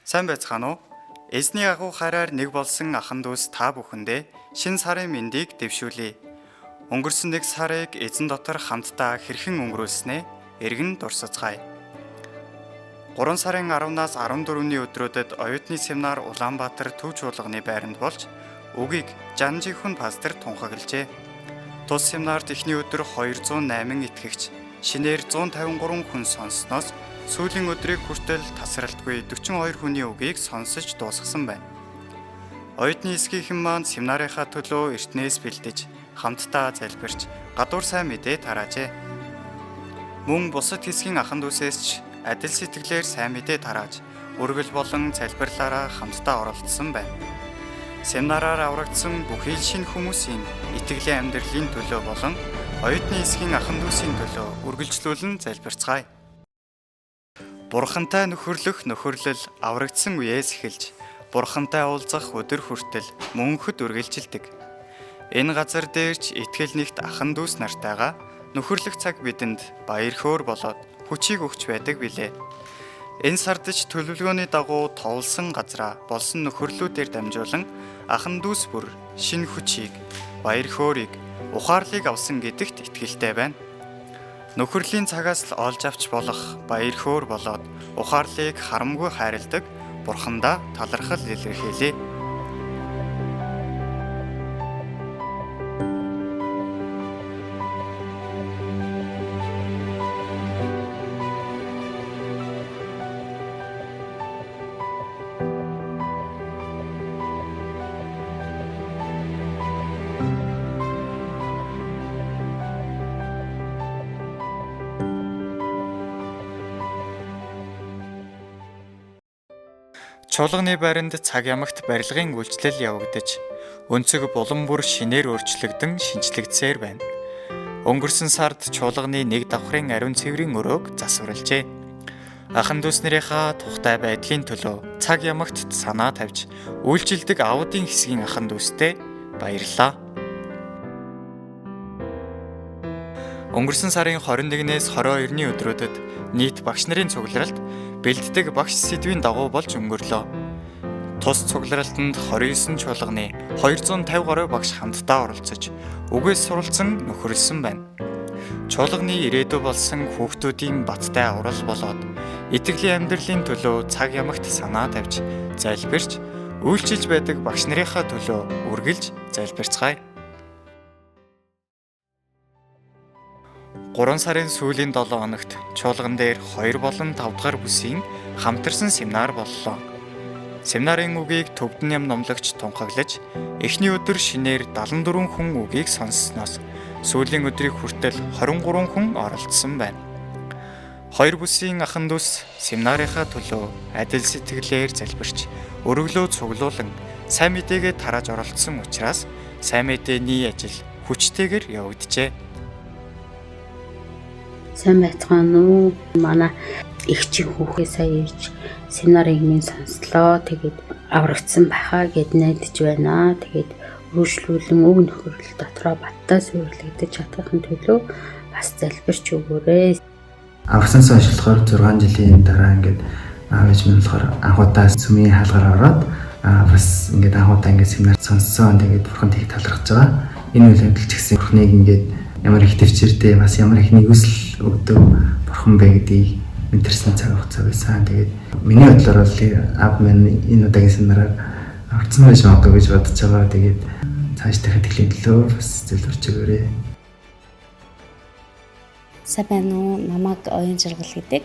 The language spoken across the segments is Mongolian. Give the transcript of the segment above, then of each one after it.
Сайн байцгаана уу? Эзний агуу хайраар нэг болсон ахан дүүс та бүхэндээ шинэ сарын мэндийг дэвшүүлье. Өнгөрсөн нэг сарыг эзэн дотор хамтдаа хэрхэн өнгөрүүлснээ эргэн дурсацгаая. 3 сарын 10-наас 14-ний өдрүүдэд оюутны семинар Улаанбаатар төв чуулганы байранд болж үгийг Жанжихүн пастор тунхаглажээ. Тус семинарт эхний өдөр 208 итгэгч, шинээр 153 хүн сонссноос сүүлийн өдрийг хүртэл тасралтгүй 42 хүний үгийг сонсож дуусгасан байна. Оюутны эсгийнхэн маань семинарынхаа төлөө эртнээс бэлдэж, хамтдаа залбирч, гадуур сайн мэдээ тараажээ. Мөн бусад хэсгийн ахан дүүсээс ч адил сэтгэлээр сайн мэдээ тарааж, үргэл болон залбирлаараа хамтдаа оролцсон байна. Семинараар аврагдсан бүхий л шинэ хүмүүсийн итгэлийн амьдралын төлөө болон оюутны эсгийн ахан дүүсийн төлөө үргэлжлүүлэн залбирцгаая. Бурхантай нөхөрлөх нөхөрлөл аврагдсан үеэс эхэлж бурхантай уулзах өдөр хүртэл мөнхөд үргэлжилдэг. Энэ газар дээр ч итгэл нэгт ахан дүүс нартайгаа нөхөрлөх цаг бидэнд баяр хөөр болоод хүчийг өгч байдаг билээ. Энэ сард ч төлөвлөгөөний дагуу товлсон газраа болсон нөхөрлүүдээр дамжуулан ахан дүүс бүр шинэ хүчийг, баяр хөөрийг, ухаарлыг авсан гэдэгт итгэлтэй байна. Нөхөрлийн цагаас л олж авч болох баяр хөөр болоод ухаарлыг харамгүй хайрладаг бурхандаа талархал илэрхийлье. Чуулганы байранд цаг ямагт барилгын үйлчлэл явагдаж, өнцөг булан бүр шинээр өөрчлөгдөн шинчлэгдсээр байна. Өнгөрсөн сард чуулганы нэг давхрын ариун цэврийн өрөөг засварлажээ. Ахан дүүс нарынхаа тухтай байдлын төлөө цаг ямагт санаа тавьж, үйлчилдэг аудын хэсгийн ахан дүүстэй баярлалаа. Өнгөрсөн сарын 21-ээс 22-ны өдрүүдэд нийт багш нарын цугларалт бэлддэг багш сэдвийн дагуу болж өнгөрлөө. Тус цугларалтанд 29 чуулганы 250 гаруй багш хамтдаа оролцож, үгээс суралцсан нөхөрлсөн байна. Чуулганы ирээдүй болсон хүүхдүүдийн баттай аврал болоод итгэлийн амьдралын төлөө цаг ямагт санаа тавьж, залбирч, үйлчилж байдаг багш нарынхаа төлөө үргэлж залбирцгаая. 3 сарын сүүлийн 7 хоногт чуулган дээр 2 болон 5 дугаар бүсийн хамтарсан семинар боллоо. Семинарын үгийг Төвдөн ням номлогч тунхаглаж, эхний өдөр шинээр 74 хүн үгийг сонссноос сүүлийн өдрийг хүртэл 23 хүн оролцсон байна. Хоёр бүсийн ахан дүүс семинарынхаа төлөө адил сэтгэлээр залбирч, өрөглөө цуглуулан сайн мэдээгээ тарааж оролцсон учраас сайн мэдээний ажил хүчтэйгээр явагджээ. Сайн байцгаана уу? Манай эгчийн хүүхээ сая ирж семинарыг минь сонслоо. Тэгээд аврагдсан байхаа гэд найдаж байна. Тэгээд үргэлжлүүлэн өг нөхөрлөл дотроо баттай суйрлагдаж чадахын төлөө бас залбирч өгөөрэй. Аврагдсан хойш болохоор 6 жилийн дараа ингээд аав ээж минь болохоор анх удаа сүмийн хаалгаар ороод бас ингээд анх удаа ингээд семинар сонссон. Тэгээд бурханд их талархаж байгаа. Энэ үйл явдал ч гэсэн бурхныг ингээд ямар их төвчээртэй бас ямар их нэгүсэл өгдөг бурхан бэ гэдгийг мэдэрсэн цаг хугацаа байсан. Тэгээд миний бодлоор бол аав минь энэ удаагийн семинараар аврагдсан байж магадгүй гэж бодож байгаа. Тэгээд цаашдынхаа итгэлийн төлөө бас залбирч өгөөрэй. Сайн байна уу? Намайг Оюун Жаргал гэдэг.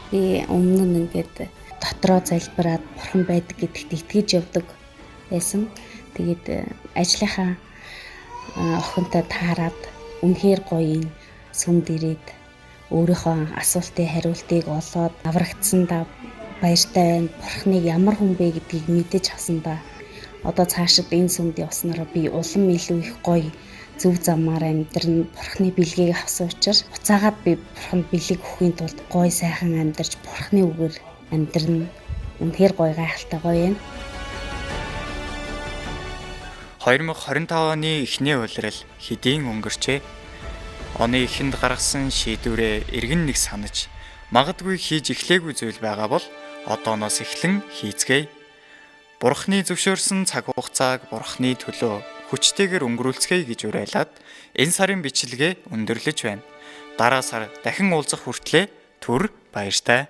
Би өмнө нь ингээд дотроо залбираад бурхан байдаг гэдэгт итгэж явдаг байсан. Тэгээд ажлынхаа охинтой таарад үнэхээр гоё юм сүмд ирээд өөрийнхөө асуултын хариултыг олоод аврагдсандаа баяртай байна. Бурханыг ямар хүн бэ гэдгийг мэдэж авсандаа одоо цаашид энэ сүмд явснараа би улам илүү их гоё зөв замаар амьдрна. Бурханы бэлгийг авсан учраас буцаагаад би бурханд бэлэг өгөхийн тулд гоё сайхан амьдарч бурханы үгээр амьдрна. Үнэхээр гоё гайхалтай гоё юм. 2025 оны эхний улирал хэдийн өнгөрчээ. Оны эхэнд гаргасан шийдвэрээ эргэн нэг санаж, магадгүй хийж эхлээгүй зүйл байгаа бол одооноос эхлэн хийцгээе. Бурхны зөвшөөрсөн цаг хугацааг Бурхны төлөө хүчтэйгээр өнгөрүүлцгээе гэж уриалаад энэ сарын бичлэгээ өндөрлөж байна. Дараа сар дахин уулзах хүртлээр түр баяртай.